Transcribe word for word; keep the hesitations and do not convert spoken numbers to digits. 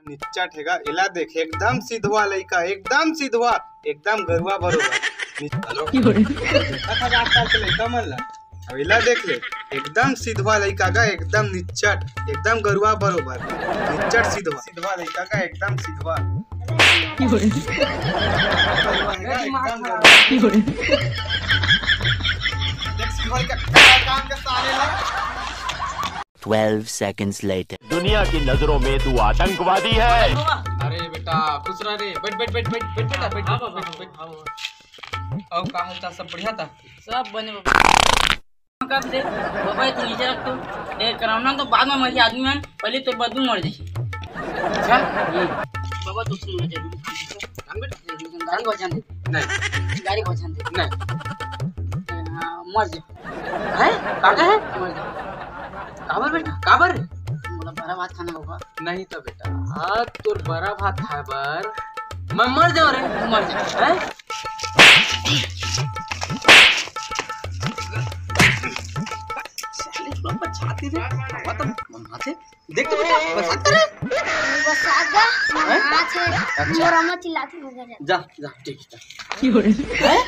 निच्चट हे गा। एला देख, एकदम सिधवा लइका, एकदम सिधवा, एकदम गरुआ बरोबर। निच-, हेलो। देखत हस आजकल के लइका मन ला? अब एला देख ले, एकदम सिधवा लइका गा, एकदम निच्चट, एकदम गरुआ बरोबर। निच्चट सिधवा, सिधवा लइका गा, एकदम सिधवा। एकदम गरुआ। देख सिधवा लइका, काम के सारे ला। Twelve seconds later. दुनिया की नजरों में तू आतंकवादी है। अरे बेटा, खुश रह रे। बैठ, बैठ, बैठ, बैठ, बैठ बेटा, बैठ, बैठ, बैठ, बैठ। अउ का हाल चाल, सब बढ़िया था? सब बने बाबा। कब दे बाबा, तू नीचे रख तो। ए, कोरोना तो बाद में मरी आदमी मन, पहले तो बदबू मर जाए। अच्छा? बाबा, तू सुन, मुझे गाड़ी बचा दे। नहीं। गाड़ी बचा दे। नहीं। हाँ, मर जा। हैं? का कहे? मर जा। काबर बेटा? काबर? मोला बरा भात खाना होगा। नहीं तो बेटा, आज तोर बरा भात खाए बर मैं मर जाऊं रे। मर जा। हैं? साले बाबा छाती रे। बाबा तो मन हाथे। देख तो बेटा, बरसात करे। बरसात का हैं? नाच है। अच्छा। मोर अम्मा चिल्लाती है, मजा आ जा। जा, जा, ठीक है, जा। हैं?